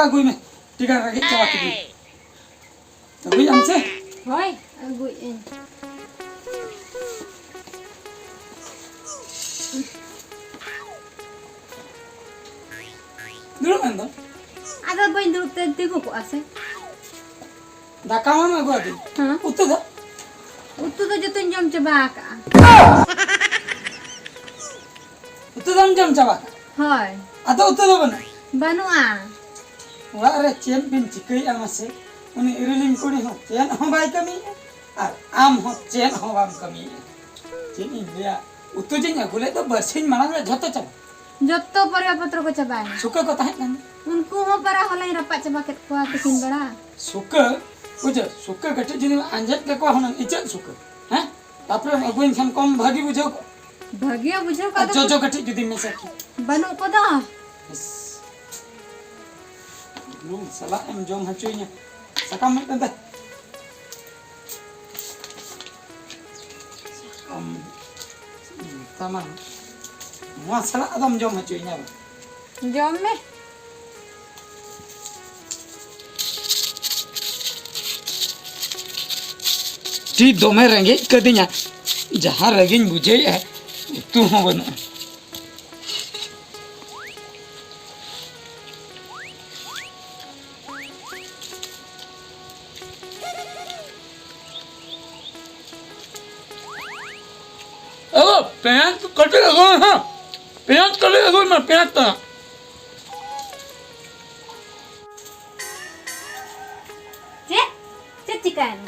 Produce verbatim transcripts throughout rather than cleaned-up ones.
ᱟᱹᱜᱩᱭ ᱢᱮ, ᱴᱷᱤᱠ ᱜᱮᱭᱟ, ᱨᱮᱸᱜᱮᱡ ᱪᱟᱵᱟ ᱠᱤᱫᱤᱧ᱾ ᱟᱹᱜᱩᱭᱟᱢ ᱥᱮ? ᱦᱳᱭ, ᱟᱹᱜᱩᱭᱮᱫ ᱟᱹᱧ᱾ ᱫᱩᱲᱩᱵ ᱮᱱ ᱫᱚ᱾ ᱟᱫᱚ ᱵᱟᱹᱧ ᱫᱩᱲᱩᱵ ᱛᱮ ᱛᱤᱸᱜᱩ ᱠᱚᱜᱼᱟ ᱥᱮ? ᱫᱟᱠᱟ ᱢᱟᱢ ᱟᱹᱜᱩ ᱟᱹᱫᱤᱧ᱾ ᱦᱮᱸ᱾ ᱩᱛᱩ ᱫᱚ? ᱩᱛᱩ ᱫᱚ ᱡᱚᱛᱚᱧ ᱡᱚᱢ ᱪᱟᱵᱟ ᱟᱠᱟᱜᱼᱟ᱾ ᱩᱛᱩ ᱫᱚᱢ ᱡᱚᱢ ᱪᱟᱵᱟ ᱠᱟᱜᱼᱟ? ᱦᱳᱭ᱾ ᱟᱫᱚ ᱩᱛᱩ ᱫᱚ ᱵᱟᱹᱱᱩᱜᱼᱟ? ᱵᱟᱹᱱᱩᱜᱼᱟ᱾ ᱚᱲᱟᱜ ᱨᱮ ᱪᱮᱫ ᱵᱤᱱ ᱪᱤᱠᱟᱹᱭᱮᱫᱼᱟ ᱢᱟᱥᱮ? ᱩᱱᱤ ᱤᱨᱤᱞᱤᱧ ᱠᱩᱲᱤ ᱦᱚᱸ ᱪᱮᱫ ᱦᱚᱸ ᱵᱟᱭ ᱠᱟᱹᱢᱤᱭᱮᱫᱼᱟ ᱟᱨ ᱟᱢ ᱦᱚᱸ ᱪᱮᱫ ᱦᱚᱸ ᱵᱟᱢ ᱠᱟᱹᱢᱤᱭᱮᱫᱼᱟ᱾ ᱪᱮᱫ ᱤᱧ ᱞᱟᱹᱭᱟ, ᱩᱛᱩ ᱡᱮᱧ ᱟᱹᱜᱩ ᱞᱮᱫ ᱫᱚ ᱵᱟᱨᱥᱤᱧ ᱢᱟᱲᱟᱝ ᱨᱮ ᱡᱷᱚᱛᱚ ᱪᱟᱵᱟ᱾ ᱡᱚᱛᱚ ᱯᱚᱨᱤᱵᱟ ᱯᱚᱛᱨᱚ ᱠᱚ ᱪᱟᱵᱟᱭᱮᱱᱟ᱾ ᱥᱩᱠᱟᱹ ᱠᱚ ᱛᱟᱦᱮᱸ ᱠᱟᱱ ᱫᱚ᱾ ᱩᱱᱠᱩ ᱦᱚᱸ ᱯᱟᱨᱟ ᱦᱚᱞᱟᱧ ᱨᱟᱯᱟᱜ ᱪᱟᱵᱟ ᱠᱮᱫ ᱠᱚᱣᱟ ᱛᱤᱠᱤᱱ ᱵᱮᱲᱟ᱾ ᱥᱩᱠᱟᱹ, ᱵᱩᱡᱷᱟᱹᱣ, ᱥᱩᱠᱟᱹ ᱠᱟᱹᱴᱤᱡ ᱡᱩᱫᱤᱢ ᱟᱸᱡᱮᱫ ᱠᱟᱠᱚᱣᱟ ᱦᱩᱱᱟᱹᱝ, ᱤᱪᱟᱹᱜ ᱥᱩᱠᱟᱹ, ᱦᱮᱸ? ᱛᱟᱨᱯᱚᱨᱮᱢ ᱟᱹᱜᱩᱭᱟᱹᱧ ᱠᱷᱟᱱ ᱠᱚᱢ ᱵᱷᱟᱹᱜᱤ ᱵᱩᱡᱷᱟᱹᱣ ᱠᱚᱜᱼᱟ᱾ ᱵᱷᱟᱹᱜᱤ ᱵᱩᱡᱷᱟᱹᱣ ᱠᱚᱜᱼᱟ ᱟᱨ ᱫᱚ ᱡᱚᱡᱚ ᱠᱟᱹᱴᱤᱡ ᱡᱩᱫᱤᱢ ᱢᱮᱥᱟ ᱠᱮᱭᱟ᱾ ᱵᱟᱹᱱᱩᱜ ᱠᱚᱫᱚ᱾ ᱤᱥ, ᱵᱩᱞᱩᱝ ᱥᱟᱞᱟᱜ ᱮᱢ ᱡᱚᱢ ᱦᱚᱪᱚᱭᱤᱧᱟ᱾ ᱥᱟᱠᱟᱢ ᱢᱤᱫᱴᱟᱝ ᱫᱮ᱾ ᱥᱟᱠᱟᱢ, ᱛᱟᱢᱟ᱾ ᱱᱚᱣᱟ ᱥᱟᱞᱟᱜ ᱟᱫᱚᱢ ᱡᱚᱢ ᱦᱚᱪᱚᱭᱤᱧᱟ ᱵᱟᱝ? ᱡᱚᱢ ᱢᱮ᱾ ᱛᱤ ᱫᱚᱢᱮ ᱨᱮᱸᱜᱮᱡ ᱠᱟᱹᱫᱤᱧᱟ, ᱡᱟᱦᱟᱸ ᱨᱮᱜᱮᱧ ᱵᱩᱡᱷᱟᱹᱣᱮᱫᱼᱟ, ᱩᱛᱩ ᱦᱚᱸ ᱵᱟᱹᱱᱩᱜᱼᱟ᱾ ᱮ ᱵᱟ, ᱯᱮᱸᱭᱟᱡᱽ ᱠᱟᱹᱴᱤᱡ ᱟᱹᱜᱩᱭ ᱢᱮ ᱦᱮᱸ᱾ ᱯᱮᱸᱭᱟᱡᱽ ᱠᱟᱹᱴᱤᱡ ᱟᱹᱜᱩᱭ ᱢᱮ, ᱯᱮᱸᱭᱟᱡᱽ ᱛᱟᱱᱟᱜ᱾ ᱪᱮᱫ? ᱪᱮᱫ ᱪᱤᱠᱟᱹᱭᱮᱱᱟ?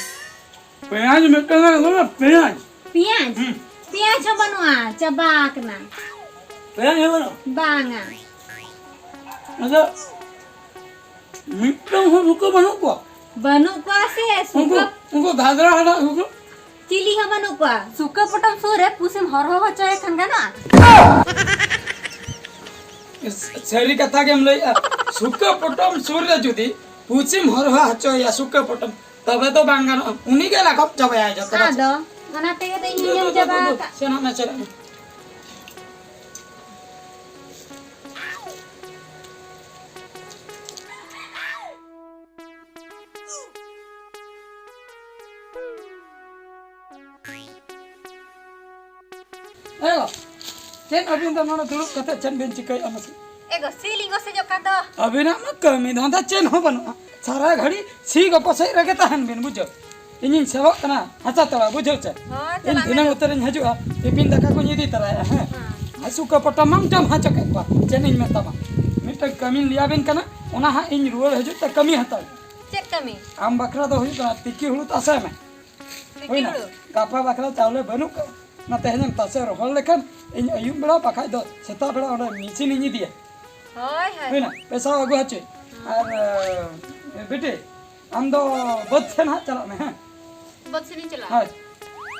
ᱯᱮᱸᱭᱟᱡᱽ ᱢᱤᱫᱴᱟᱝ ᱜᱟᱱ ᱟᱹᱜᱩᱭ ᱢᱮ, ᱯᱮᱸᱭᱟᱡᱽ᱾ ᱯᱮᱸᱭᱟᱡᱽ? ᱦᱩᱸ᱾ ᱯᱮᱸᱭᱟᱡᱽ ᱦᱚᱸ ᱵᱟᱹᱱᱩᱜᱼᱟ, ᱪᱟᱵᱟ ᱟᱠᱟᱱᱟ᱾ ᱯᱮᱸᱭᱟᱡᱽ ᱦᱚᱸ ᱵᱟᱹᱱᱩᱜᱼᱟ? ᱵᱟᱝᱟ᱾ ᱟᱫᱚ ᱢᱤᱫᱴᱟᱝ ᱦᱚᱸ ᱥᱩᱠᱟᱹ ᱵᱟᱹᱱᱩᱜ ᱠᱚᱣᱟ? ᱵᱟᱹᱱᱩᱜ ᱠᱚᱣᱟ ᱥᱮ, ᱩᱱᱠᱩ, ᱥᱩᱠᱟᱹ ᱩᱱᱠᱩ ᱫᱷᱟᱫᱨᱟ ᱦᱟᱰᱟᱜ ᱥᱩᱠᱟᱹ? ᱪᱤᱞᱤ ᱦᱚᱸ ᱵᱟᱹᱱᱩᱜ ᱠᱚᱣᱟ᱾ ᱥᱩᱠᱟᱹ ᱯᱚᱴᱚᱢ ᱥᱩᱨ ᱨᱮ ᱯᱩᱥᱤᱢ ᱦᱚᱨᱦᱚ ᱦᱚᱪᱚᱭᱮ ᱠᱷᱟᱱ ᱜᱟᱱᱚᱜᱼᱟ? ᱥᱟᱹᱨᱤ ᱠᱟᱛᱷᱟ ᱜᱮᱢ ᱞᱟᱹᱭᱮᱜᱼᱟ᱾ ᱥᱩᱠᱟᱹ ᱯᱚᱴᱚᱢ ᱥᱩᱨ ᱨᱮ ᱡᱩᱫᱤ ᱯᱩᱥᱤᱢ ᱦᱚᱨᱦᱚ ᱦᱚᱪᱚᱭᱮᱭᱟ, ᱥᱩᱠᱟᱹ ᱯᱚᱴᱚᱢ, ᱛᱚᱵᱮ ᱫᱚ ᱵᱟᱝ ᱜᱟᱱᱚᱜᱼᱟ᱾ ᱩᱱᱤ ᱜᱮ ᱞᱟᱜᱚᱵ ᱪᱟᱵᱟᱭᱟᱭ ᱡᱚᱛᱚ᱾ ᱟᱫᱚ ᱚᱱᱟ ᱛᱮᱜᱮ ᱛᱚ ᱤᱧ ᱦᱚᱸᱧ ᱡᱚᱢ ᱪᱟᱵᱟ ᱟᱠᱟᱫ᱾ ᱥᱮᱱᱚᱜ ᱢᱮ, ᱥᱮᱱᱚᱜ ᱢᱮ᱾ ᱮ ᱜᱚ, ᱪᱮᱫ ᱟᱹᱵᱤᱱ ᱫᱚ ᱱᱚᱰᱮ ᱫᱩᱲᱩᱵ ᱠᱟᱛᱮ ᱪᱮᱫ ᱵᱤᱱ ᱪᱤᱠᱟᱹᱭᱮᱫᱼᱟ ᱢᱟᱥᱮ? ᱮ ᱜᱚ, ᱥᱤ ᱞᱤᱧ ᱜᱚᱥᱮᱡᱚᱜ ᱠᱟᱱ ᱫᱚ᱾ ᱟᱹᱵᱤᱱᱟᱜ ᱢᱟ ᱠᱟᱹᱢᱤ ᱫᱷᱟᱱᱫᱟ ᱪᱮᱫ ᱦᱚᱸ ᱵᱟᱹᱱᱩᱜᱼᱟ, ᱥᱟᱨᱟ ᱜᱷᱟᱹᱲᱤ ᱥᱤ ᱜᱚᱯᱚ ᱥᱮᱫ ᱨᱮᱜᱮ ᱛᱟᱦᱮᱱ ᱵᱤᱱ, ᱵᱩᱡᱷᱟᱹᱣ᱾ ᱤᱧᱤᱧ ᱥᱮᱱᱚᱜ ᱠᱟᱱᱟ ᱦᱟᱥᱟ ᱛᱚᱲᱟ, ᱵᱩᱡᱷᱟᱹᱣ ᱪᱮ? ᱦᱳᱭ, ᱤᱧ ᱪᱟᱞᱟᱜ ᱢᱮ᱾ ᱫᱷᱤᱱᱟᱹᱝ ᱩᱛᱟᱹᱨᱤᱧ ᱦᱤᱡᱩᱜᱼᱟ, ᱴᱤᱯᱤᱱ ᱫᱟᱠᱟ ᱠᱚᱧ ᱤᱫᱤ ᱛᱚᱨᱟᱭᱟ, ᱦᱮᱸ? ᱦᱮᱸ᱾ ᱟᱨ ᱥᱩᱠᱟᱹ ᱯᱚᱴᱚᱢ ᱢᱟᱢ ᱡᱚᱢ ᱦᱚᱪᱚ ᱠᱮᱫ ᱠᱚᱣᱟ, ᱪᱮᱫ ᱤᱧ ᱢᱮᱛᱟᱢᱟ? ᱢᱤᱫᱴᱟᱝ ᱠᱟᱹᱢᱤᱧ ᱞᱟᱹᱭᱟᱵᱤᱱ ᱠᱟᱱᱟ, ᱚᱱᱟ ᱦᱟᱸᱜ ᱤᱧ ᱨᱩᱣᱟᱹᱲ ᱦᱤᱡᱩᱜ ᱛᱮ ᱠᱟᱹᱢᱤ ᱦᱟᱛᱟᱲ᱾ ᱪᱮᱫ ᱠᱟᱹᱢᱤ? ᱟᱢ ᱵᱟᱠᱷᱨᱟ ᱫᱚ ᱦᱩᱭᱩᱜ ᱠᱟᱱᱟ ᱛᱤᱠᱤ ᱦᱩᱲᱩ ᱛᱟᱥᱮ ᱢᱮ᱾ ᱛᱤᱠᱤ ᱦᱩᱭᱱᱟ? ᱦᱩᱲᱩ? ᱜᱟᱯᱟ ᱵᱟᱠᱷᱨᱟ ᱪᱟᱣᱞᱮ ᱵᱟᱹᱱᱩᱜ ᱠᱟᱜᱼᱟ, ᱚᱱᱟ ᱛᱮᱦᱮᱧᱮᱢ ᱛᱟᱥᱮ ᱨᱚᱦᱚᱲ ᱞᱮᱠᱷᱟᱱ ᱤᱧ ᱟᱹᱭᱩᱵ ᱵᱮᱲᱟ ᱵᱟᱠᱷᱟᱡ ᱫᱚ ᱥᱮᱛᱟᱜ ᱵᱮᱲᱟ ᱚᱸᱰᱮ ᱢᱮᱥᱤᱱᱤᱧ ᱤᱫᱤᱭᱟ᱾ ᱦᱳᱭ, ᱦᱳᱭ᱾ ᱦᱩᱭᱱᱟ? ᱯᱮᱥᱟᱣ ᱟᱹᱜᱩ ᱦᱚᱪᱚᱭ᱾ ᱟᱨ, ᱮ, ᱵᱤᱴᱤ, ᱟᱢ ᱫᱚ ᱵᱟᱹᱫᱽ ᱥᱮᱱ ᱦᱟᱸᱜ ᱪᱟᱞᱟᱜ ᱢᱮ, ᱦᱮᱸ? ᱵᱟᱹᱫᱽ ᱥᱮᱱᱤᱧ ᱪᱟᱞᱟᱜᱼᱟ? ᱦᱳᱭ᱾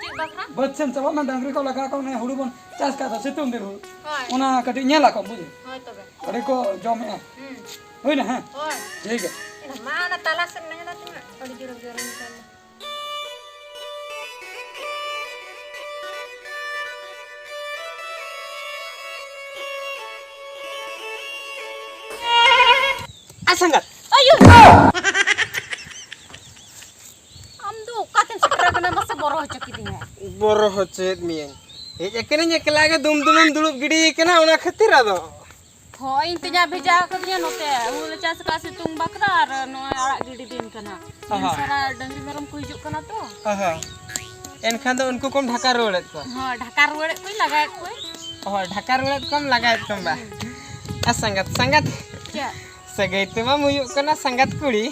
ᱪᱮᱫ ᱵᱟᱠᱷᱨᱟ? ᱵᱟᱹᱫᱽ ᱥᱮᱱ ᱪᱟᱞᱟᱜ ᱢᱮ, ᱰᱟᱝᱨᱤ ᱠᱚ ᱞᱟᱜᱟ ᱠᱚ, ᱚᱱᱮ ᱦᱩᱲᱩ ᱵᱚᱱ ᱪᱟᱥ ᱠᱟᱜ ᱫᱚ ᱥᱤᱛᱩᱝ ᱫᱤᱱ ᱦᱩᱲᱩ᱾ ᱦᱳᱭ᱾ ᱚᱱᱟ ᱠᱟᱹᱴᱤᱡ ᱧᱮᱞ ᱟᱠᱚ, ᱵᱩᱡᱷᱟᱹᱣ? ᱦᱳᱭ ᱛᱚᱵᱮ᱾ ᱟᱹᱰᱤ ᱠᱚ ᱡᱚᱢᱮᱜᱼᱟ᱾ ᱦᱩᱸ᱾ ᱦᱩᱭᱱᱟ, ᱦᱮᱸ? ᱦᱳᱭ᱾ ᱴᱷᱤᱠ ᱜᱮᱭᱟ᱾ ᱮᱱᱟ ᱢᱟ ᱚᱱᱟ ᱛᱟᱞᱟ ᱥᱮᱫ ᱢᱮᱱᱟ ᱛᱤᱧ ᱢᱟ, ᱟᱹᱰᱤ ᱡᱳᱨ ᱜᱚᱨᱚᱢ ᱠᱟᱱᱟ᱾ ᱟ ᱥᱟᱸᱜᱟᱛ᱾ ᱟᱭᱳ! ᱟᱢ ᱫᱚ ᱚᱠᱟᱛᱮᱢ ᱥᱮᱴᱮᱨ ᱟᱠᱟᱱᱟ, ᱢᱟᱥᱮ ᱵᱚᱨᱚ ᱦᱚᱪᱚ ᱠᱤᱫᱤᱧᱟ᱾ ᱵᱚᱨᱚ ᱦᱚᱪᱚᱭᱮᱫ ᱢᱤᱭᱟᱹᱧ᱾ ᱦᱮᱡ ᱟᱠᱟᱱᱟᱹᱧ ᱮᱠᱞᱟ ᱜᱮ, ᱫᱩᱢ ᱫᱩᱢᱮᱢ ᱫᱩᱲᱩᱵ ᱜᱤᱰᱤ ᱟᱠᱟᱱᱟ, ᱚᱱᱟ ᱠᱷᱟᱹᱛᱤᱨ ᱟᱫᱚ᱾ ᱦᱳᱭ, ᱤᱧ ᱛᱮᱧᱟ ᱵᱷᱮᱡᱟ ᱟᱠᱟᱫᱤᱧᱟ ᱱᱚᱛᱮ᱾ ᱦᱩᱲᱩ ᱞᱮ ᱪᱟᱥ ᱟᱠᱟᱫᱼᱟ ᱥᱤᱛᱩᱝ ᱵᱟᱠᱷᱨᱟ, ᱟᱨ ᱱᱚᱣᱟ ᱟᱲᱟᱜ ᱜᱤᱰᱤ ᱫᱤᱱ ᱠᱟᱱᱟ᱾ ᱫᱤᱱ ᱟᱦᱟ᱾ ᱥᱟᱨᱟ ᱰᱟᱹᱝᱨᱤ ᱢᱮᱨᱚᱢ ᱠᱚ ᱦᱤᱡᱩᱜ ᱠᱟᱱᱟ ᱛᱚ᱾ ᱟᱦᱟ᱾ ᱮᱱᱠᱷᱟᱱ ᱫᱚ ᱩᱱᱠᱩ ᱠᱚᱢ ᱰᱷᱟᱠᱟ ᱨᱩᱣᱟᱹᱲᱮᱫ ᱠᱚᱣᱟ? ᱦᱳᱭ, ᱰᱷᱟᱠᱟ ᱨᱩᱣᱟᱹᱲᱮᱫ ᱠᱚᱣᱟᱧ, ᱞᱟᱜᱟᱭᱮᱫ ᱠᱚᱣᱟᱧ᱾ ᱦᱳᱭ, ᱰᱷᱟᱠᱟ ᱨᱩᱣᱟᱹᱲᱮᱫ ᱠᱚᱣᱟᱢ, ᱞᱟᱜᱟᱭᱮᱫ ᱠᱚᱣᱟᱢ ᱵᱟ? ᱦᱩᱸ᱾ ᱟᱨ ᱥᱟᱸᱜᱟᱛ, ᱥᱟᱸᱜᱟᱛ᱾ ᱪᱮᱫ? ᱥᱟᱹᱜᱟᱹᱭ ᱛᱮᱢᱟᱢ ᱦᱩᱭᱩᱜ ᱠᱟᱱᱟ ᱥᱟᱸᱜᱟᱛ ᱠᱩᱲᱤ,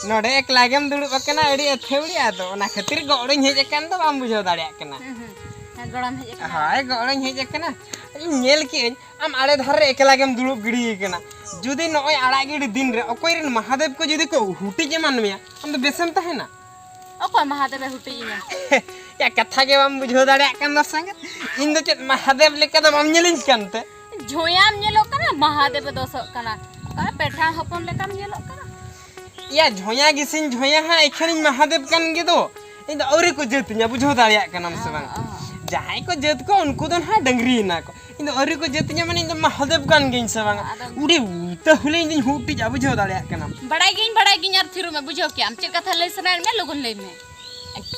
ᱱᱚᱰᱮ ᱮᱠᱞᱟ ᱜᱮᱢ ᱫᱩᱲᱩᱵ ᱟᱠᱟᱱᱟ, ᱟᱹᱰᱤ ᱟᱹᱛᱷᱟᱹᱣᱲᱤ᱾ ᱟᱫᱚ ᱚᱱᱟ ᱠᱷᱟᱹᱛᱤᱨ ᱜᱚᱲᱚᱧ ᱦᱮᱡ ᱟᱠᱟᱱ ᱫᱚ, ᱵᱟᱢ ᱵᱩᱡᱷᱟᱹᱣ ᱫᱟᱲᱮᱭᱟᱜ ᱠᱟᱱᱟ᱾ ᱦᱩᱸ, ᱦᱩᱸ᱾ ᱦᱮᱸ, ᱜᱚᱲᱚᱢ ᱦᱮᱡ ᱟᱠᱟᱱᱟ᱾ ᱦᱳᱭ, ᱜᱚᱲᱚᱧ ᱦᱮᱡ ᱟᱠᱟᱱᱟ᱾ ᱤᱧ ᱧᱮᱞ ᱠᱮᱜᱼᱟᱹᱧ, ᱟᱢ ᱟᱲᱮ ᱫᱷᱟᱨᱮ ᱨᱮ ᱮᱠᱞᱟ ᱜᱮᱢ ᱫᱩᱲᱩᱵ ᱜᱤᱰᱤ ᱟᱠᱟᱱᱟ᱾ ᱡᱩᱫᱤ ᱱᱚᱜᱼᱚᱭ ᱟᱲᱟᱜ ᱜᱤᱰᱤ ᱫᱤᱱ ᱨᱮ ᱚᱠᱚᱭ ᱨᱮᱱ ᱢᱟᱦᱟᱫᱮᱵ ᱠᱚ ᱡᱩᱫᱤ ᱠᱚ ᱦᱩᱴᱤᱡ ᱮᱢᱟᱱ ᱢᱮᱭᱟ, ᱟᱢ ᱫᱚ ᱵᱮᱥᱮᱢ ᱛᱟᱦᱮᱱᱟ? ᱚᱠᱚᱭ ᱢᱟᱦᱟᱫᱮᱵᱮ ᱦᱩᱴᱤᱡ ᱤᱧᱟ? ᱭᱟ, ᱠᱟᱛᱷᱟ ᱜᱮ ᱵᱟᱢ ᱵᱩᱡᱷᱟᱹᱣ ᱫᱟᱲᱮᱭᱟᱜ ᱠᱟᱱ ᱫᱚ ᱥᱟᱸᱜᱟᱛ᱾ ᱤᱧ ᱫᱚ ᱪᱮᱫ ᱢᱟᱦᱟᱫᱮᱵ ᱞᱮᱠᱟ ᱫᱚ ᱵᱟᱢ ᱧᱮᱞᱤᱧ ᱠᱟᱱ ᱛᱮ? ᱡᱷᱚᱭᱟᱢ ᱧᱮᱞᱚᱜ ᱠᱟᱱᱟ, ᱢᱟᱦᱟᱫᱮᱵᱮ ᱫᱚᱥᱚᱜ ᱠᱟᱱᱟ᱾ ᱚᱠᱟ ᱯᱮᱴᱷᱟᱲ ᱦᱚᱯᱚᱱ ᱞᱮᱠᱟᱢ ᱧᱮᱞᱚᱜ ᱠᱟᱱᱟ᱾ ᱭᱟ, ᱡᱷᱚᱭᱟ ᱜᱮᱥᱮᱧ ᱡᱷᱚᱭᱟ ᱦᱟᱸᱜ, ᱮᱠᱷᱟᱱᱤᱧ ᱢᱟᱦᱟᱫᱮᱵ ᱠᱟᱱ ᱜᱮ ᱫᱚ᱾ ᱤᱧ ᱫᱚ ᱟᱹᱣᱨᱤ ᱠᱚ ᱡᱟᱹᱛᱤᱧᱟ, ᱵᱩᱡᱷᱟᱹᱣ ᱫᱟᱲᱮᱭᱟᱜ ᱠᱟᱱᱟᱢ ᱥᱮ ᱚ, ᱵᱟᱝ? ᱚ᱾ ᱡᱟᱦᱟᱸᱭ ᱠᱚ ᱡᱟᱹᱛ ᱠᱚ, ᱩᱱᱠᱩ ᱫᱚ ᱱᱟᱦᱟᱜ ᱰᱟᱹᱝᱨᱤ ᱮᱱᱟ ᱠᱚ᱾ ᱤᱧ ᱫᱚ ᱟᱹᱣᱨᱤ ᱠᱚ ᱡᱟᱹᱛᱤᱧᱟ, ᱢᱟᱱᱮ ᱤᱧ ᱫᱚ ᱢᱟᱦᱟᱫᱮᱵ ᱠᱟᱱ ᱜᱤᱭᱟᱹᱧ ᱥᱮ ᱵᱟᱝ? ᱟᱫᱚ ᱩᱰᱤ ᱩᱛᱟᱹ ᱦᱩᱞᱤ ᱤᱧ ᱫᱚᱧ ᱦᱩᱴᱤᱡᱼᱟ, ᱵᱩᱡᱷᱟᱹᱣ ᱫᱟᱲᱮᱭᱟᱜ ᱠᱟᱱᱟᱢ᱾ ᱵᱟᱲᱟᱭ ᱜᱤᱭᱟᱹᱧ, ᱵᱟᱲᱟᱭ ᱜᱤᱭᱟᱹᱧ, ᱟᱨ ᱛᱷᱤᱨᱚᱜ ᱢᱮ, ᱵᱩᱡᱷᱟᱹᱣ ᱠᱮᱜᱼᱟᱢ? ᱪᱮᱫ ᱠᱟᱛᱷᱟ ᱞᱟᱹᱭ ᱥᱟᱱᱟᱭᱮᱫ ᱢᱮᱭᱟ, ᱞᱚᱜᱚᱱ ᱞᱟᱹᱭ ᱢᱮ᱾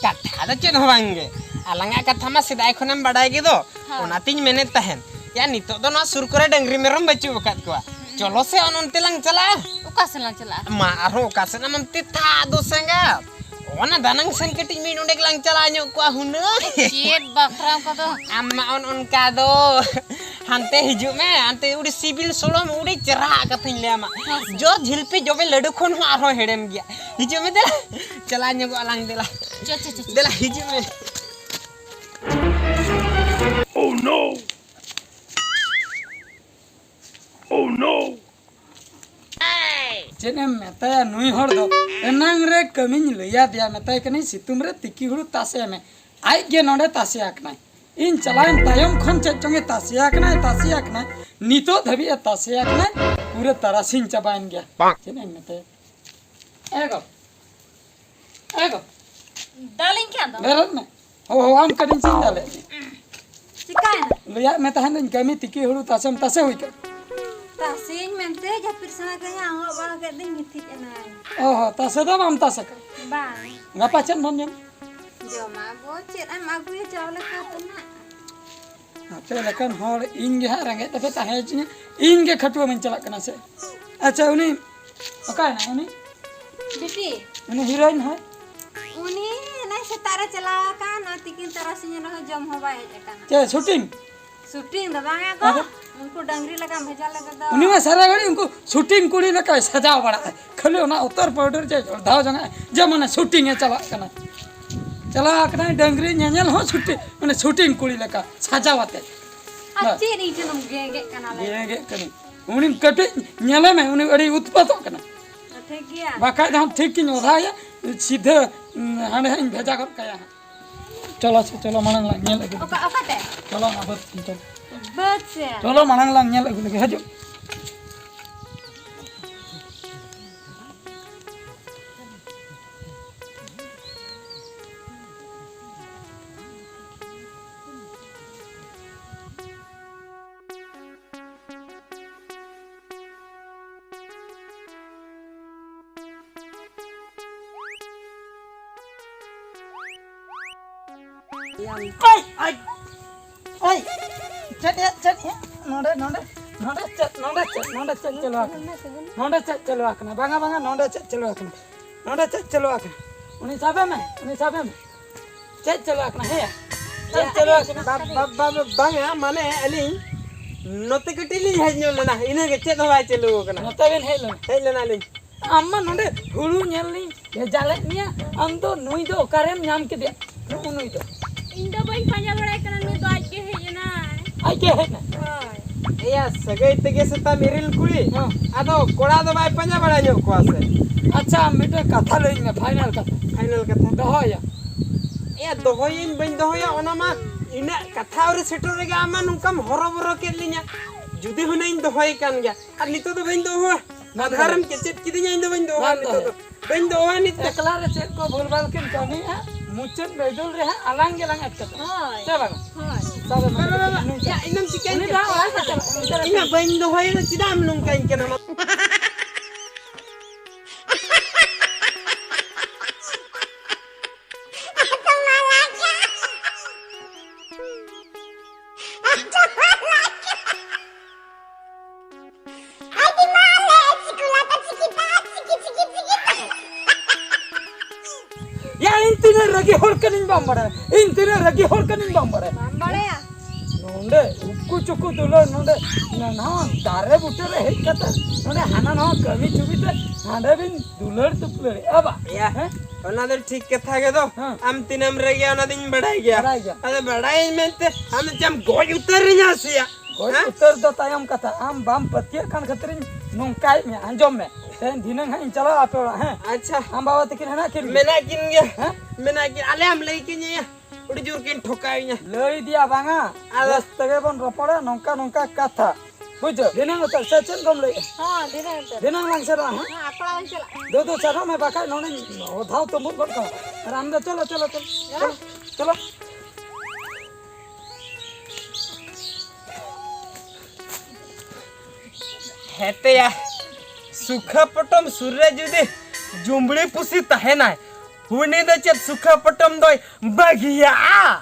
ᱠᱟᱛᱷᱟ ᱫᱚ ᱪᱮᱫ ᱦᱚᱸ ᱵᱟᱝ ᱜᱮ, ᱟᱞᱟᱝᱟᱜ ᱠᱟᱛᱷᱟ ᱢᱟ ᱥᱮᱫᱟᱭ ᱠᱷᱚᱱᱮᱢ ᱵᱟᱰᱟᱭ ᱜᱮᱫᱚ᱾ ᱦᱮᱸ᱾ ᱚᱱᱟᱛᱤᱧ ᱢᱮᱱᱮᱫ ᱛᱟᱦᱮᱱ, ᱭᱟ, ᱱᱤᱛᱚᱜ ᱫᱚ ᱱᱚᱣᱟ ᱥᱩᱨ ᱠᱚᱨᱮ ᱰᱟᱹᱝᱨᱤ ᱢᱮᱨᱚᱢ ᱵᱟᱹᱪᱩᱜ ᱟᱠᱟᱫ ᱠᱚᱣᱟ᱾ ᱪᱚᱞᱚ ᱥᱮ ᱚᱱ ᱚᱱᱛᱮ ᱞᱟᱝ ᱪᱟᱞᱟᱜᱼᱟ᱾ ᱚᱠᱟ ᱥᱮᱫ ᱞᱟᱝ ᱪᱟᱞᱟᱜᱼᱟ? ᱢᱟ, ᱟᱨᱦᱚᱸ ᱚᱠᱟ ᱥᱮᱫ ᱟᱢᱮᱢ ᱛᱮᱛᱷᱟ ᱫᱚ ᱥᱟᱸᱜᱟᱛ? ᱚᱱᱟ ᱫᱟᱱᱟᱝ ᱥᱮᱱ ᱠᱟᱹᱴᱤᱡ ᱢᱤᱫ ᱱᱚᱰᱮ ᱜᱮᱞᱟᱝ ᱪᱟᱞᱟᱣ ᱧᱚᱜ ᱠᱚᱜᱼᱟ ᱦᱩᱱᱟᱹᱝ᱾ ᱪᱮᱫ ᱵᱟᱠᱷᱨᱟ ᱚᱱᱠᱟ ᱫᱚ? ᱟᱢ ᱢᱟ ᱚᱱ ᱚᱱᱠᱟ ᱫᱚ᱾ ᱦᱟᱱᱛᱮ ᱦᱤᱡᱩᱜ ᱢᱮ, ᱦᱟᱱᱛᱮ ᱩᱰᱤ ᱥᱤᱵᱤᱞ ᱥᱚᱲᱚᱢ, ᱩᱰᱤ ᱪᱮᱨᱦᱟ ᱠᱟᱛᱷᱟᱧ ᱞᱟᱹᱭ ᱟᱢᱟ᱾ ᱦᱮᱸ, ᱥᱮ᱾ ᱡᱚ ᱡᱷᱤᱞᱯᱤ ᱡᱚᱵᱮ ᱞᱟᱹᱰᱩ ᱠᱷᱚᱱ ᱦᱚᱸ ᱟᱨᱦᱚᱸ ᱦᱮᱲᱮᱢ ᱜᱮᱭᱟ᱾ ᱦᱤᱡᱩᱜ ᱢᱮ ᱫᱮᱞᱟ, ᱪᱟᱞᱟᱣ ᱧᱚᱜᱚᱜ ᱟᱞᱟᱝ ᱫᱮᱞᱟ᱾ ᱪᱚ, ᱪᱚ, ᱪᱚ, ᱪᱚ᱾ ᱫᱮᱞᱟ ᱦᱤᱡᱩᱜ ᱢᱮ᱾ Oh no! Oh no! ᱪᱮᱫ ᱮᱢ ᱢᱮᱛᱟᱭᱟ ᱱᱩᱭ ᱦᱚᱲ ᱫᱚ? ᱮᱱᱟᱝ ᱨᱮ ᱠᱟᱹᱢᱤᱧ ᱞᱟᱹᱭᱟᱫᱮᱭᱟ, ᱢᱮᱛᱟᱭ ᱠᱟᱹᱱᱟᱹᱧ ᱥᱤᱛᱩᱝ ᱨᱮ ᱛᱤᱠᱤ ᱦᱩᱲᱩ ᱛᱟᱥᱮ ᱢᱮ, ᱟᱡ ᱜᱮ ᱱᱚᱰᱮ ᱛᱟᱥᱮ ᱟᱠᱟᱱᱟᱭ᱾ ᱤᱧ ᱪᱟᱞᱟᱣᱮᱱ ᱛᱟᱭᱚᱢ ᱠᱷᱚᱱ ᱪᱮᱫ ᱪᱚᱝ ᱮ ᱛᱟᱥᱮ ᱟᱠᱟᱱᱟᱭ, ᱛᱟᱥᱮ ᱟᱠᱟᱱᱟᱭ, ᱱᱤᱛᱚᱜ ᱫᱷᱟᱹᱵᱤᱡ ᱮ ᱛᱟᱥᱮ ᱟᱠᱟᱱᱟᱭ, ᱯᱩᱨᱟᱹ ᱛᱟᱨᱟᱥᱤᱧ ᱪᱟᱵᱟᱭᱮᱱ ᱜᱮᱭᱟ᱾ ᱪᱮᱫ ᱮᱢ ᱢᱮᱛᱟᱭᱟ? ᱮ ᱜᱚ, ᱮ ᱜᱚ, ᱫᱟᱞᱤᱧ ᱠᱷᱟᱱ ᱫᱚ᱾ ᱵᱮᱨᱮᱫ ᱢᱮ᱾ ᱦᱚᱦᱚᱣᱟᱢ ᱠᱟᱹᱱᱟᱹᱧ ᱥᱮᱧ ᱫᱟᱞᱮᱫ ᱢᱮ᱾ ᱪᱤᱠᱟᱭᱮᱱᱟ? ᱞᱟᱹᱭᱟᱫ ᱢᱮ ᱛᱟᱦᱮᱸᱫ ᱤᱧ ᱠᱟᱹᱢᱤ ᱛᱤᱠᱤ ᱦᱩᱲᱩ ᱛᱟᱥᱮᱢ ᱛᱟᱥᱮ ᱦᱩᱭ ᱠᱟᱱᱟ᱾ ᱛᱟᱥᱮᱧ ᱢᱮᱱᱛᱮ ᱡᱟᱹᱯᱤᱫ ᱥᱟᱱᱟ ᱠᱟᱹᱧᱟ, ᱟᱸᱜᱚᱜ ᱵᱟᱲᱟ ᱠᱮᱫ ᱫᱚᱧ ᱜᱤᱛᱤᱡ ᱮᱱᱟᱹᱧ᱾ ᱚ ᱦᱚᱸ, ᱛᱟᱥᱮ ᱫᱚ ᱵᱟᱢ ᱛᱟᱥᱮ ᱠᱟᱱᱟ? ᱵᱟᱝ᱾ ᱜᱟᱯᱟ ᱪᱮᱫ ᱵᱚᱱ ᱡᱚᱢᱟ? ᱡᱚᱢᱟᱜ ᱵᱚ ᱪᱮᱫ ᱮᱢ ᱟᱹᱜᱩᱭᱟ ᱪᱟᱣᱞᱮ ᱠᱚ ᱛᱮᱱᱟᱜ? ᱟᱯᱮ ᱞᱮᱠᱟᱱ ᱦᱚᱲ ᱤᱧ ᱜᱮ ᱦᱟᱸᱜ ᱨᱮᱸᱜᱮᱡ ᱛᱮᱯᱮ ᱛᱟᱦᱮᱸ ᱦᱚᱪᱚᱧᱟ, ᱤᱧ ᱜᱮ ᱠᱷᱟᱹᱴᱩᱣᱟᱹ ᱢᱟᱧ ᱪᱟᱞᱟᱜ ᱠᱟᱱᱟ ᱥᱮ? ᱟᱪᱪᱷᱟ, ᱩᱱᱤ ᱚᱠᱟᱭᱮᱱᱟᱭ ᱩᱱᱤ? ᱵᱤᱴᱤ, ᱩᱱᱤ ᱦᱤᱨᱳᱭᱤᱱ ᱦᱚᱸ? ᱩᱱᱤ ᱮᱱᱟᱝ ᱥᱮᱛᱟᱜ ᱨᱮ ᱪᱟᱞᱟᱣ ᱟᱠᱟᱱ, ᱱᱚᱜᱼᱚᱭ ᱛᱤᱠᱤᱱ ᱛᱟᱨᱟᱥᱤᱧ ᱨᱮᱦᱚᱸ ᱡᱚᱢ ᱦᱚᱸ ᱵᱟᱭ ᱦᱮᱡ ᱟᱠᱟᱱᱟ᱾ ᱪᱮᱫ ᱥᱩᱴᱤᱝ? ᱥᱩᱴᱤᱝ ᱫᱚ ᱵᱟᱝᱟ ᱜᱚ, ᱟᱫᱚ? ᱩᱱᱠᱩ ᱰᱟᱝᱨᱤ ᱞᱟᱜᱟᱢ ᱵᱷᱮᱡᱟ ᱞᱮᱫᱮ ᱫᱚ᱾ ᱩᱱᱤ ᱢᱟ ᱥᱟᱨᱟ ᱜᱷᱟᱹᱲᱤᱡ ᱩᱱᱠᱩ ᱥᱩᱴᱤᱝ ᱠᱩᱲᱤ ᱞᱮᱠᱟᱭ ᱥᱟᱡᱟᱣ ᱵᱟᱲᱟᱜᱼᱟ, ᱠᱷᱟᱹᱞᱤ ᱚᱱᱟ ᱩᱛᱚᱨ powder ᱡᱮ ᱡᱚᱲᱫᱷᱟᱣ ᱡᱚᱝᱟᱜᱼᱟ, ᱡᱮ ᱢᱟᱱᱮ ᱥᱩᱴᱤᱝ ᱮ ᱪᱟᱞᱟᱜ ᱠᱟᱱᱟ᱾ ᱪᱟᱞᱟᱣ ᱟᱠᱟᱱᱟᱭ ᱰᱟᱝᱨᱤ ᱧᱮᱧᱮᱞ ᱦᱚᱸ ᱥᱩᱴᱤᱝ, ᱢᱟᱱᱮ ᱥᱩᱴᱤᱝ ᱠᱩᱲᱤ ᱞᱮᱠᱟ ᱥᱟᱡᱟᱣ ᱟᱛᱮ᱾ ᱟᱨ ᱵᱟᱥ᱾ ᱪᱮᱫ ᱤᱧ ᱴᱷᱮᱱᱮᱢ ᱜᱮᱸᱜᱮᱜ ᱠᱟᱱᱟ ᱞᱮ? ᱜᱮᱸᱜᱮᱜ ᱠᱟᱹᱱᱟᱹᱧ᱾ ᱩᱱᱤ ᱠᱟᱹᱴᱤᱡ ᱧᱮᱞᱮ ᱢᱮ, ᱩᱱᱤ ᱟᱹᱰᱤ ᱩᱛᱯᱟᱛᱚᱜ ᱠᱟᱱᱟ᱾ ᱴᱷᱤᱠ ᱜᱮᱭᱟ᱾ ᱵᱟᱠᱷᱟᱡ ᱫᱚ ᱦᱟᱸᱜ ᱴᱷᱤᱠ ᱜᱤᱧ ᱚᱫᱷᱟᱭᱟ, ᱥᱤᱫᱷᱟᱹ, ᱩᱸ, ᱦᱟᱸᱰᱮ ᱦᱟᱸᱜ ᱤᱧ ᱵᱷᱮᱡᱟ ᱜᱚᱫ ᱠᱟᱭᱟ ᱦᱟᱸᱜ᱾ ᱪᱚᱞᱚ ᱥᱮ, ᱪᱚᱞᱚ ᱢᱟᱲᱟᱝ ᱞᱟᱝ ᱧᱮᱞ ᱟᱹᱜᱩ ᱞᱮᱜᱮ᱾ ᱚᱠᱟ, ᱚᱠᱟᱛᱮ? ᱪᱚᱞᱚ ᱚᱱᱟ ᱵᱟᱹᱫᱽ ᱥᱮᱱ ᱪᱚᱞᱚ᱾ ᱵᱟᱹᱫᱽ ᱥᱮᱱ? ᱪᱚᱞᱚ ᱢᱟᱲᱟᱝ ᱞᱟᱝ ᱧᱮᱞ ᱟᱹᱜᱩ ᱞᱮᱜᱮ, ᱦᱤᱡᱩᱜ᱾ ᱮᱭ, ᱮᱭ, ᱮᱭ, ᱪᱮᱫ ᱭᱟ, ᱪᱮᱫ ᱭᱟ? ᱱᱚᱰᱮ, ᱱᱚᱰᱮ, ᱱᱚᱰᱮ ᱪᱮᱫ, ᱱᱚᱰᱮ ᱪᱮᱫ, ᱱᱚᱰᱮ ᱪᱮᱫ ᱪᱟᱹᱞᱩ ᱟᱠᱟᱱᱟ? ᱱᱚᱰᱮ ᱪᱮᱫ ᱪᱟᱹᱞᱩ ᱟᱠᱟᱱᱟ? ᱵᱟᱝᱟ, ᱵᱟᱝᱟ, ᱱᱚᱰᱮ ᱪᱮᱫ ᱪᱟᱹᱞᱩ ᱟᱠᱟᱱᱟ? ᱱᱚᱰᱮ ᱪᱮᱫ ᱪᱟᱹᱞᱩ ᱟᱠᱟᱱᱟ? ᱩᱱᱤ ᱥᱟᱵᱮ ᱢᱮ, ᱩᱱᱤ ᱥᱟᱵᱮ ᱢᱮ᱾ ᱪᱮᱫ ᱪᱟᱹᱞᱩ ᱟᱠᱟᱱᱟ? ᱦᱮᱸ, ᱪᱮᱫ ᱪᱟᱹᱞᱩ ᱟᱠᱟᱱᱟ? ᱵᱟ-, ᱵᱟ-, ᱵᱟ-, ᱵᱟ-, ᱵᱟᱝᱟ, ᱢᱟᱱᱮ ᱟᱹᱞᱤᱧ ᱱᱚᱛᱮ ᱠᱟᱹᱴᱤᱡ ᱞᱤᱧ ᱦᱮᱡ ᱧᱚᱜ ᱞᱮᱱᱟ, ᱤᱱᱟᱹᱜᱮ, ᱪᱮᱫ ᱦᱚᱸ ᱵᱟᱭ ᱪᱟᱹᱞᱩ ᱟᱠᱟᱱᱟ᱾ ᱱᱚᱛᱮ ᱵᱮᱱ ᱦᱮᱡ ᱞᱮᱱᱟ? ᱦᱮᱡ ᱞᱮᱱᱟᱞᱤᱧ᱾ ᱟᱢ ᱢᱟ ᱱᱚᱰᱮ ᱦᱩᱲᱩ ᱧᱮᱞ ᱞᱤᱧ ᱵᱷᱮᱡᱟ ᱞᱮᱫ ᱢᱮᱭᱟ, ᱟᱢ ᱫᱚ ᱱᱩᱭ ᱫᱚ ᱚᱠᱟᱨᱮᱢ ᱧᱟᱢ ᱠᱮᱫᱮᱭᱟ? ᱱᱩᱜᱼᱩ ᱱᱩᱭ ᱫᱚ᱾ ᱤᱧ ᱫᱚ ᱵᱟᱹᱧ ᱯᱟᱸᱡᱟ ᱵᱟᱲᱟᱭ ᱠᱟᱱᱟ, ᱱᱩᱭ ᱫᱚ ᱟᱡ ᱜᱮ ᱦᱮᱡ ᱮᱱᱟᱭ᱾ ᱟᱡ ᱜᱮ ᱦᱮᱡ ᱮᱱᱟ? ᱦᱳᱭ᱾ ᱮᱭᱟ, ᱥᱟᱹᱜᱟᱹᱭ ᱛᱮᱜᱮ ᱥᱮᱛᱟᱢ ᱤᱨᱤᱞ ᱠᱩᱲᱤ᱾ ᱦᱮᱸ᱾ ᱟᱫᱚ ᱠᱚᱲᱟ ᱫᱚ ᱵᱟᱭ ᱯᱟᱸᱡᱟ ᱵᱟᱲᱟ ᱧᱚᱜ ᱠᱚᱣᱟ ᱥᱮ? ᱟᱪᱪᱷᱟ, ᱢᱤᱫᱴᱮᱱ ᱠᱟᱛᱷᱟ ᱞᱟᱹᱭᱟᱹᱧ ᱢᱮ, ᱯᱷᱟᱭᱱᱟᱞ ᱠᱟᱛᱷᱟ᱾ ᱯᱷᱟᱭᱱᱟᱞ ᱠᱟᱛᱷᱟ? ᱫᱚᱦᱚᱭᱟ᱾ ᱮᱭᱟ, ᱫᱚᱦᱚᱭᱟᱹᱧ ᱵᱟᱹᱧ ᱫᱚᱦᱚᱭᱟ, ᱚᱱᱟ ᱢᱟ ᱤᱱᱟᱹᱜ ᱠᱟᱛᱷᱟ ᱟᱹᱣᱨᱤ ᱥᱮᱴᱮᱨ ᱨᱮᱜᱮ ᱟᱢ ᱢᱟ ᱱᱚᱝᱠᱟᱢ ᱦᱚᱨᱚᱵᱚᱨᱚ ᱠᱮᱫ ᱞᱤᱧᱟ᱾ ᱡᱩᱫᱤ ᱦᱩᱱᱟᱹᱝ ᱤᱧ ᱫᱚᱦᱚᱭ ᱠᱟᱱ ᱜᱮᱭᱟ, ᱟᱨ ᱱᱤᱛᱚᱜ ᱫᱚ ᱵᱟᱹᱧ ᱫᱚᱦᱚᱭᱟ᱾ ᱵᱟᱝ ᱟᱫᱷᱟᱨᱮᱢ ᱫᱚᱦᱚᱭᱟ᱾ ᱠᱮᱪᱮᱫ ᱠᱤᱫᱤᱧᱟ, ᱤᱧ ᱫᱚ ᱵᱟᱹᱧ ᱫᱚᱦᱚᱭᱟ ᱵᱟᱝ ᱱᱤᱛᱚᱜ ᱫᱚ᱾ ᱫᱚᱦᱚᱭᱟ᱾ ᱵᱟᱹᱧ ᱫᱚᱦᱚᱭᱟ ᱱᱤᱛ ᱫᱚ᱾ ᱮᱠᱞᱟ ᱨᱮ ᱪᱮᱫ ᱠᱚ ᱵᱷᱩᱞᱵᱷᱟᱞ ᱠᱤᱱ ᱠᱟᱹᱢᱤᱭᱮᱫᱼᱟ, ᱢᱩᱪᱟᱹᱫ ᱵᱟᱹᱭᱫᱩᱞ ᱨᱮ ᱦᱟᱸᱜ ᱟᱞᱟᱝ ᱜᱮᱞᱟᱝ ᱮᱴᱠᱮᱴᱚᱜᱼᱟ᱾ ᱦᱳᱭ᱾ ᱥᱮ ᱵᱟᱝ? ᱦᱳᱭ᱾ ᱥᱟᱵᱮ ᱢᱮ᱾ ᱵᱟᱵᱟ, ᱵᱟᱵᱟ, ᱩᱱᱤ ᱭᱟ, ᱤᱧ ᱫᱚᱢ ᱪᱤᱠᱟᱹᱧ ᱩᱱᱤ ᱫᱚ ᱠᱟᱱᱟ? ᱦᱟᱸᱜ ᱚᱲᱟᱜ ᱛᱮ ᱪᱟᱞᱟᱜ ᱠᱟᱱᱟ᱾ ᱤᱧ ᱢᱟ ᱵᱟᱹᱧ ᱫᱚᱦᱚᱭᱮᱫᱟ, ᱪᱮᱫᱟᱜ ᱮᱢ ᱱᱚᱝᱠᱟᱧ ᱠᱟᱱᱟ? ᱭᱟ, ᱤᱧ ᱛᱤᱱᱟᱹᱜ ᱨᱟᱹᱜᱤ ᱦᱚᱲ ᱠᱟᱹᱱᱟᱹᱧ ᱵᱟᱢ ᱵᱟᱲᱟᱭᱟ? ᱤᱧ ᱛᱤᱱᱟᱹᱜ ᱨᱟᱹᱜᱤ ᱦᱚᱲ ᱠᱟᱹᱱᱟᱹᱧ ᱵᱟᱢ ᱵᱟᱲᱟᱭᱟ? ᱵᱟᱢ ᱵᱟᱲᱟᱭᱟ? ᱱᱚᱰᱮ ᱩᱠᱩ ᱪᱩᱠᱩ ᱫᱩᱞᱟᱹᱲ, ᱱᱚᱰᱮ ᱱᱟᱱᱟ ᱫᱟᱨᱮ ᱵᱩᱴᱟᱹ ᱨᱮ ᱦᱮᱡ ᱠᱟᱛᱮ ᱱᱚᱰᱮ ᱦᱟᱱᱟ ᱱᱟᱣᱟ ᱠᱟᱹᱢᱤ ᱪᱷᱩᱵᱤ ᱛᱮ ᱦᱟᱸᱰᱮ ᱵᱤᱱ ᱫᱩᱞᱟᱹᱲ ᱫᱩᱯᱞᱟᱹᱲᱮᱜᱼᱟ ᱵᱟ? ᱭᱟ, ᱦᱮᱸ? ᱚᱱᱟ ᱫᱚ ᱴᱷᱤᱠ ᱠᱟᱛᱷᱟ ᱜᱮ ᱫᱚ᱾ ᱦᱮᱸ᱾ ᱟᱢ ᱛᱤᱱᱟᱹᱜ ᱮᱢ ᱨᱟᱹᱜᱤᱭᱟ ᱚᱱᱟ ᱫᱚᱧ ᱵᱟᱲᱟᱭ ᱜᱮᱭᱟ᱾ ᱵᱟᱲᱟᱭ ᱜᱮᱭᱟ᱾ ᱟᱫᱚ ᱵᱟᱲᱟᱭᱟᱹᱧ ᱢᱮᱱᱛᱮ ᱟᱢ ᱫᱚ ᱪᱮᱫ ᱮᱢ ᱜᱚᱡ ᱩᱛᱟᱹᱨ ᱨᱤᱧᱟ ᱥᱮᱭᱟ? ᱜᱚᱡ ᱦᱮᱸ? ᱩᱛᱟᱹᱨ ᱫᱚ ᱛᱟᱭᱚᱢ ᱠᱟᱛᱷᱟ, ᱟᱢ ᱵᱟᱢ ᱯᱟᱹᱛᱭᱟᱹᱜ ᱠᱟᱱ ᱠᱷᱟᱹᱛᱤᱨᱤᱧ ᱱᱚᱝᱠᱟᱭᱮᱫ ᱢᱮᱭᱟ᱾ ᱟᱸᱡᱚᱢ ᱢᱮ, ᱛᱮᱦᱮᱧ ᱫᱷᱤᱱᱟᱹᱝ ᱦᱟᱸᱜ ᱤᱧ ᱪᱟᱞᱟᱜᱼᱟ ᱟᱯᱮ ᱚᱲᱟᱜ, ᱦᱮᱸ? ᱟᱪᱪᱷᱟ᱾ ᱟᱢ ᱵᱟᱵᱟ ᱛᱟᱹᱠᱤᱱ ᱦᱮᱱᱟᱜ ᱠᱤᱱ ᱜᱮᱭᱟ? ᱢᱮᱱᱟᱜ ᱠᱤᱱ ᱜᱮᱭᱟ᱾ ᱦᱮᱸ? ᱢᱮᱱᱟᱜ ᱠᱤᱱ, ᱟᱞᱮᱭᱟᱢ ᱞᱟᱹᱭ ᱠᱤᱧᱟᱹ, ᱟᱹᱰᱤ ᱡᱳᱨ ᱠᱤᱱ ᱴᱷᱚᱠᱟᱣᱤᱧᱟ᱾ ᱞᱟᱹᱭ ᱤᱫᱤᱭᱟ ᱵᱟᱝᱟ, ᱟᱫᱚ ᱵᱮᱥ ᱛᱮᱜᱮ ᱵᱚᱱ ᱨᱚᱯᱚᱲᱟ, ᱱᱚᱝᱠᱟ ᱱᱚᱝᱠᱟ ᱠᱟᱛᱷᱟ᱾ ᱵᱩᱡᱷᱟᱹᱣ? ᱫᱷᱤᱱᱟᱹᱝ ᱩᱛᱟᱹᱨ ᱥᱮ ᱪᱮᱫ ᱠᱚᱢ ᱞᱟᱹᱭᱮᱜᱼᱟ? ᱦᱚᱸ, ᱫᱷᱤᱱᱟᱹᱝ ᱩᱛᱟᱹᱨ᱾ ᱫᱷᱤᱱᱟᱹᱝ ᱞᱟᱝ ᱪᱟᱞᱟᱜᱼᱟ, ᱦᱮᱸ? ᱦᱮᱸ, ᱟᱠᱚ ᱚᱲᱟᱜ ᱞᱟᱝ ᱪᱟᱞᱟᱜᱼᱟ᱾ ᱫᱩᱫᱩ, ᱪᱟᱞᱟᱜ ᱢᱮ, ᱵᱟᱠᱷᱟᱡ ᱱᱚᱰᱮᱧ ᱚᱫᱷᱟᱣ ᱛᱩᱢᱵᱩᱫ ᱜᱚᱫ ᱠᱟᱢᱟ᱾ ᱟᱨ ᱟᱢ ᱫᱚ ᱪᱚᱞᱚ, ᱪᱚᱞᱚ, ᱪᱚᱞᱚ᱾ ᱦᱮᱸ? ᱪᱚᱞᱚ, ᱪᱚᱞᱚ᱾ ᱦᱮᱸᱛᱮᱭᱟ, ᱥᱩᱠᱷᱟᱹ ᱯᱚᱴᱚᱢ ᱥᱩᱨ ᱨᱮ ᱡᱩᱫᱤ ᱡᱩᱢᱵᱽᱲᱤ ᱯᱩᱥᱤ ᱛᱟᱦᱮᱱᱟᱭ, ᱩᱱᱤ ᱫᱚ ᱪᱮᱫ ᱥᱩᱠᱷᱟᱹ ᱯᱚᱴᱚᱢ ᱫᱚᱭ ᱵᱟᱹᱜᱤᱭᱟᱜᱼᱟ?